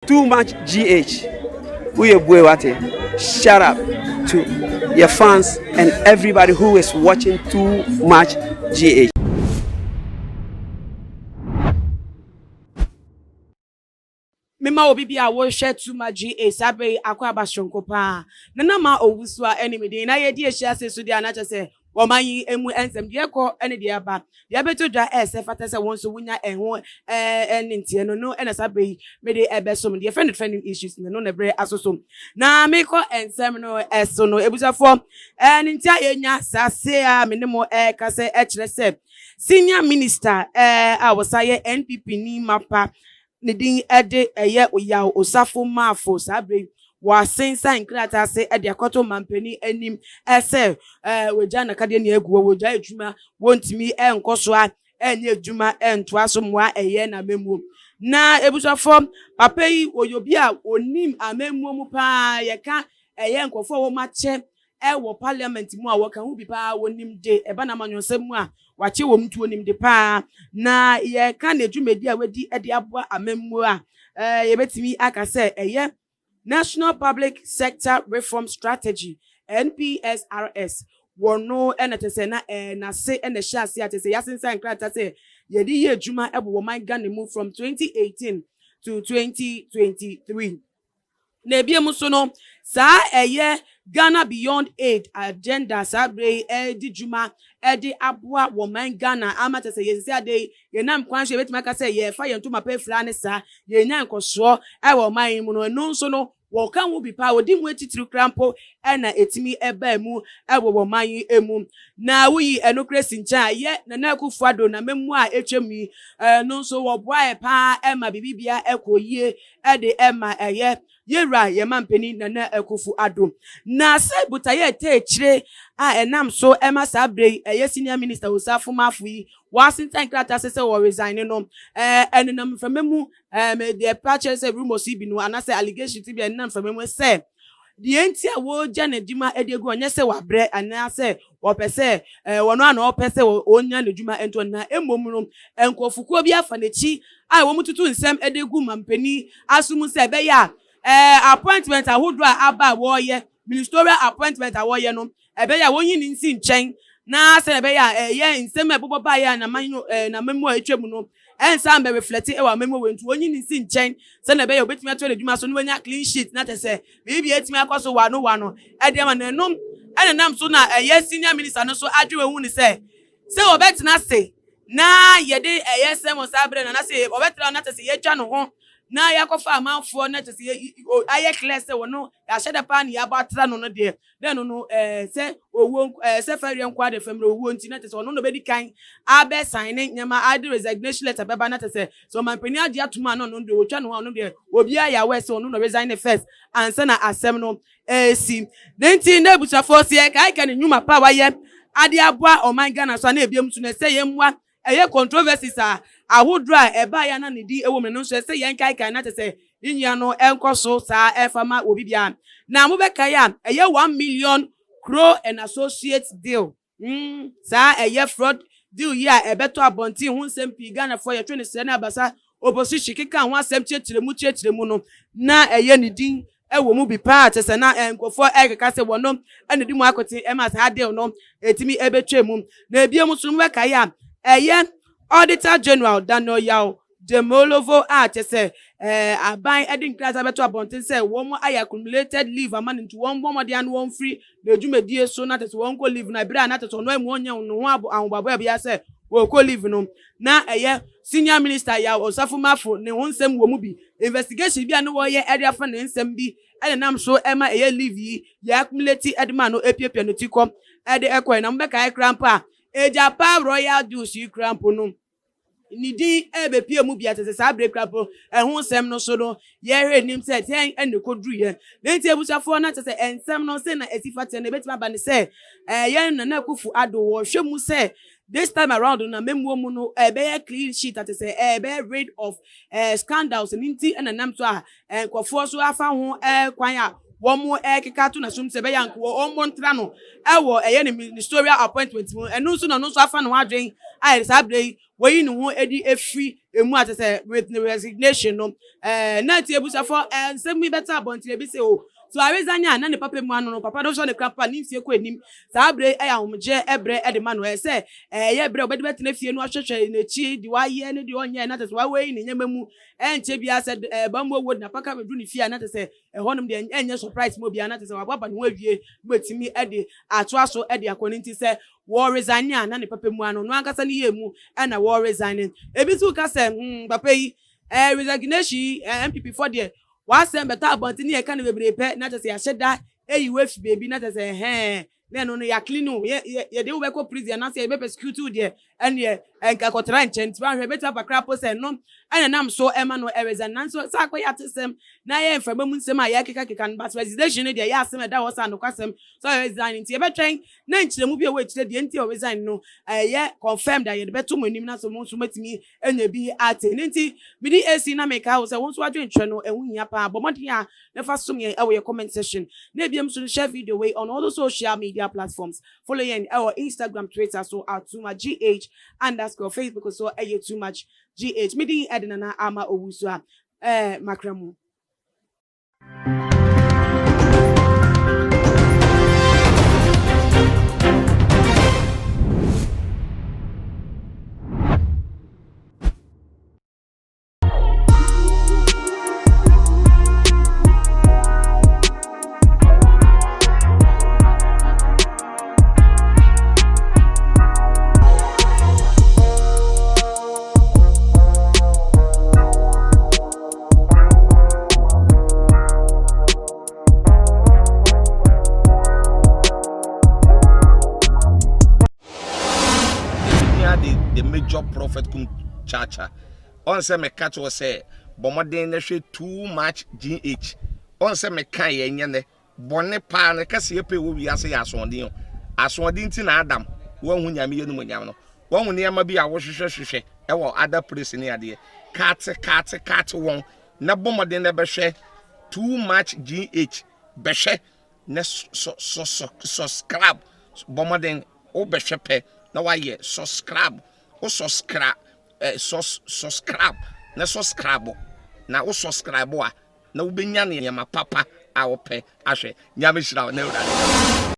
Too much GH woyɛ bue wate shut up to your fans and everybody who is watching too much GH. Mema obi bi a wohwɛ Too Much GH saa berɛ yi akɔ aba soronko paa. Nana Ma Owusu a ɛne me din na yɛdi ahyia ase so deɛ a na kyerɛ sɛ Ɔman yi mu nsɛm, deɛ ɛkɔ ne deɛ ɛba, deɛ ɛbɛtɔ dwa a ɛsɛ fata sɛ wo nso wonya ɛho ne nteɛ no, no na saa berɛ yi mede ɛbɛsom. Deɛ yɛfrɛ no trending issues no, no na berɛ aso so. Na mekɔ nsɛm no so no, abusuafoɔ, ne nti a yɛnya saa se a me ne mo ɛreka sɛ ɛkyerɛ sɛ senior minister a wɔsa yɛ NPP ni mapa ne din de ɛyɛ Oyaw Osafo Maafo saa berɛ yi Wɔasensan nkrataa ase de akɔto mampanin anim sɛ wɔagyae n'akadeɛ nea agu hɔ, wɔgyae adwuma, wɔntumi nkɔ so a ɛnyɛ adwuma ntoa so mmoa ɛyɛ n'amammuo. Na abusuafoɔ, papa yi ɔyɛ obi a ɔnim amammuo mu paa, yɛka ɛyɛ nkurɔfoɔ a wɔakyɛ wɔ parliament mu a wɔka ho bi paa, wɔnim de ɛba n'amanyɔsɛm mu a wakyɛ wɔn nti wɔnim de paa. Na yɛka n'adwumadi a wadi de aboa amammuo a, yɛbɛtumi aka sɛ ɛyɛ National Public Sector Reform Strategy, NPSRS, wɔ no na kyerɛ sɛ na n'ase na ɛhyɛ ase a kyerɛ sɛ yɛasensan nkrataa sɛ yɛde yɛ adwuma wɔ wɔn Ghana mu from 2018 to 2023. Na ebiem nso no, saa ɛyɛ Ghana Beyond Aid agenda saa berɛ yi ɛredi dwuma de aboa wɔn man Ghana ama kyerɛ sɛ yɛsisi ade yi yɛnam kwan so yɛbɛtumi aka sɛ yɛrefa yɛn ntoma pa afira ne saa yɛnya nkɔsoɔ wɔ ɔman yi mu no, ɛno nso no wɔka ho bi paa, wɔdi ho atitiriw koraa mpo na ɛtumi baa mu wɔ wɔn man yi mu. Na woyi ɛno koraa si nkyɛn a, yɛ Nana Akufo-Addo na mmamu a atwam yi, ɛno nso wɔboaeɛ paa ma biribiara kɔɔ yie de ma ɛyɛ Yɛn Wura, yɛn Mampanin Nana Akuffo Addo. Na sɛ botaeɛ a ɛtɛ akyire a ɛnam so ma saa berɛ yi ɛyɛ Senior Minister Osafo Maafo yi wɔasensan nkrataa ase sɛ wɔ resigne no, ɛnenam mframa mu, deɛ ɛpa kyerɛ sɛ rumours yi bi no anaasɛ allegations bi a ɛnenam mframa mu sɛ deɛ nti a wɔregya n'adwuma de agu ɔnyɛ sɛ wabrɛ anaasɛ wɔpɛ sɛ wɔn a na ɔpɛ sɛ ɔnya n'adwuma nto na mmom no nkurɔfokuo bi afa n'akyi a wɔtutu nsɛm de gu mampanin aso mu sɛ ɛbɛyɛ a appointment ahodoɔ a aba a wɔreyɛ, ministerial appointment a wɔreyɛ no, ɛbɛyɛ a wɔnyi ne nsi nkyɛn na sɛdeɛ ɛbɛyɛ a ɛyɛ nsɛm a ɛbobɔ baeɛ a n'amammuo a atwa mu no ɛnsan bɛ reflect wɔ amammuo wei nti wɔnyi ne nsi nkyɛn sɛdeɛ ɛbɛyɛ a obɛtumi atoa n'adwuma so na wanya clean sheet na kyerɛ sɛ biribi atumi akɔ so wano wano ɛde ama no. Ɛno ɛna nam so na ɛyɛ senior minister no so adwe wɔn hu ne sɛ sɛ wɔbɛtena ase na yɛde ɛyɛ sɛm saa berɛ no anaasɛ wɔbɛtena na kyerɛ sɛ yɛatwa ne ho na yɛakɔfa amanfoɔ na kyerɛ sɛ ayɛ clear sɛ wɔno yɛahyɛ da paa ne yɛabɔ atra no no deɛ dɛ no no sɛ owuo sɛ fɛreɛ nko ade fam owuo nti na kyerɛ sɛ ɔno na ɔbɛdi kan abɛsan ne nneɛma ade resignation letter bɛba na kyerɛ sɛ sɛ ɔmanpanin agye atom a na ɔno deɛ wɔtwa ne ho a ɔno deɛ obiara yɛ aware sɛ ɔno na resign ne first ansa na asɛm no ɛresi. Ne nti na abusuafoɔ sɛ yɛkaeka ne nnwuma pa a wayɛ ade aboa ɔman Ghana so a na ebiem nso na ɛsɛ yɛn mmoa ɛyɛ controversies a ahodoɔ a ɛbaeɛ a na ne din wɔ mu no nso ɛsɛ yɛn kaekae na kyerɛ sɛ ne nua no ɛnkɔ so saa ɛfa ma obi biara. Na mobɛkae a ɛyɛ 1 million Crow and Associates deal, saa ɛyɛ fraud deal yi a ɛbɛtɔ abɔnten ho nsɛm pii, Ghanafoɔ yɛtwe ne srɛ ne abasa, opposition keka ho asɛm kyerɛkyerɛ mu kyerɛkyerɛ mu no, na ɛyɛ ne din ɛwɔ mu bi paa kyerɛ sɛ na nkurɔfoɔ ɛkeka sɛ wɔno ɛna di mu akote ɛma saa deal no ɛtumi ɛbɛtwa mu. Na ebien nso no mobɛkae a ɛyɛ Auditor General Daniel Yaw Domelevo a kyerɛ sɛ aban ɛde nkrataa bɛto abɔnten sɛ wɔn ayɛ accumulated leave ama no nti wɔn bɔ mmɔden ano wɔn firi n'adwumadie so na kyerɛ sɛ wɔn kɔ leave no ebere a na kyerɛ sɛ ɔno ɛmu ɔnyɛ ne ho ahobaboa bi sɛ wɔkɔ leave no, na ɛyɛ senior minister Yaw Osafo Maafo ne ho nsɛm wɔ mu bi, investigation bi a ne wɔyɛ ɛde afa ne nsɛm bi ɛna nam so ɛma ɛyɛ leave yi yɛ accumulate ɛde ma no epiapia ne ti kɔ ɛde ɛkɔ. Ɛna mo bɛka ɛkra mpo a Agyapa royal deals yi kra mpo no ne din ɛbɛpie mu bi a kyerɛ sɛ saa abere kra mpo ɛho nsɛm no so no yɛhwɛ anim sɛ kyɛn ɛna ɛkɔduru yɛ. Ne nti abusuafoɔ na kyerɛ sɛ nsɛm no sɛ na esi fa kyerɛ no ebɛtumi aba ne sɛ ɛyɛ Nana Akufo Addo wɔhwɛ mu sɛ this time around na mɛmuo mu no ɛbɛyɛ clean sheet ate sɛ ɛbɛyɛ rid of scandals. Ne nti ɛna nam so a nkurɔfoɔ so afa ho kwan a wɔn ɛrekeka ato n'asom sɛ ɛbɛyɛ anka wɔn mmɔ ntra no ɛwɔ ɛyɛ ne ministerial appointment mu. Ɛno nso na ɔno nso afa ne ho adwene a saa berɛ yi wɔyi ne ho adi afiri emu a kyerɛ sɛ with ne resignation no. Ɛɛ na nti abusuafo ɛɛ nsɛm yi bɛta abɔnten ebi sɛ o so aresign a na ne papa mu ano no papa no nso ne kra pa ne mfie kɔ anim saa berɛ ɛyɛ ahomegyeɛ ɛbrɛ ɛde ma no ɛyɛ sɛ ɛyɛ berɛ a ɔbɛde bɛtena fie no ahwehwɛ n'akyi deɛ wayɛ ne deɛ ɔnyɛ na kyerɛ sɛ wawei ne nneɛma mu. Ɛnkyɛ biara sɛ ɛɛ bambo wo na paka bɛduru ne fie a na kyerɛ sɛ ɛhɔnom deɛ ɛnyɛ surprise mu obiara na kyerɛ sɛ waboaba ne ho awie bɛtumi ɛde atoa so ɛde akɔ ne nti sɛ wɔ resign a na ne papa mu ano no ankasa ne yie mu ɛna wɔ resign. Ebi nso ka sɛ papa yi resignation yi NPP fɔ deɛ wasɛm bɛtɔ abɔnten ne yɛka no bebree pɛ na kyerɛ sɛ yɛahyɛ da eyi wo afi beebi na kyerɛ sɛ ɛhɛn na ɛno no yɛa clean no yɛ yɛ yɛde wo bɛkɔ prison anaasɛ yɛbɛ persecute wo deɛ ɛneɛ ɛnka kɔtara nkyɛn nti wahwɛ bɛtumi aba koraa po sɛ no ɛna nam so ɛma no ɛ resign. Nanso sɛ akɔyɛ atesɛm na yɛ mframa mu nsɛm a yɛkekakeka no, but resignation no deɛ yɛ asɛm ɛda hɔ sɛ anokwasɛm sɛ ɔyɛ resign nti yɛbɛtwɛn na nkyerɛmu bi a ɛwɔ akyire deɛ nti a ɔresign no ɛyɛ confirmed a yɛde bɛto mo anim na so mo nso matumi anya bi ate ne nti mede esi na meka wo sɛ wo nso adwentwerɛ no ɛho hia paa. Bɔ mmɔden a na fa som yɛn ɛwɔ yɛ comment section na ebiam nso share video wei on all the social media platforms. Follow yɛn ɛwɔ Instagram, Twitter so at Too Much GH underscore, Facebook so ɛyɛ Too Much GH. Mede ɛde Nana Ama Owu so a makra mu. The major prophet kum chacha ɔn sɛ meka kyerɛ sɛ bɔ mmɔden na hwɛ Too Much GH. Ɔn sɛ meka yɛ nyɛ nɛ bɔne paa no kɛseɛ pɛ wɔ wiase yɛ asoɔden o. Asoɔden nti na Adam wɔnhu Nyame yɛ no mu nyam no wɔnhu nneɛma bi a wɔhwehwɛ hwehwɛ ɛwɔ other place ne adeɛ kaate kaate kaate wɔn na bɔ mmɔden na bɛhwɛ Too Much GH. Bɛhwɛ na subscribe. Bɔ mmɔden wobɛhwɛ pɛ na wayɛ subscribe. Wo subscribe subscribe na subscribe na wo subscribe a na wobɛnya nneɛma papa a wopɛ ahwɛ. Nyame hyira wo na Awurade.